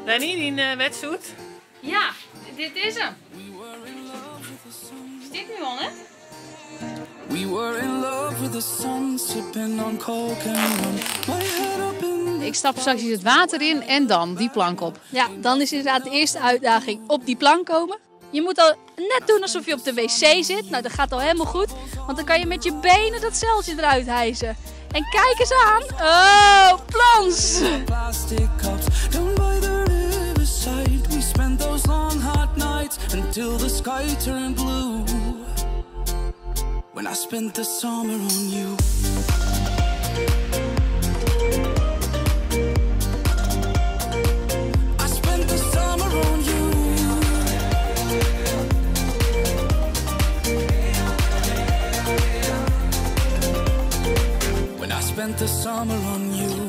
Lenny, dyn wetsuit? Ja, dit is hem. Stiet nu al net? We were in love with the sun, sipping on coke and rum. My head up in Ik stap straks het water in en dan die plank op. Ja, dan is inderdaad de eerste uitdaging op die plank komen. Je moet al net doen alsof je op de wc zit. Nou, dat gaat al helemaal goed. Want dan kan je met je benen dat zeiltje eruit hijsen. En kijk eens aan. Oh, plons! plastic cups down by the riverside. We spent those long hot nights until the sky turned blue. When I spent the summer on you. I spent the summer on you. When I spent the summer on you.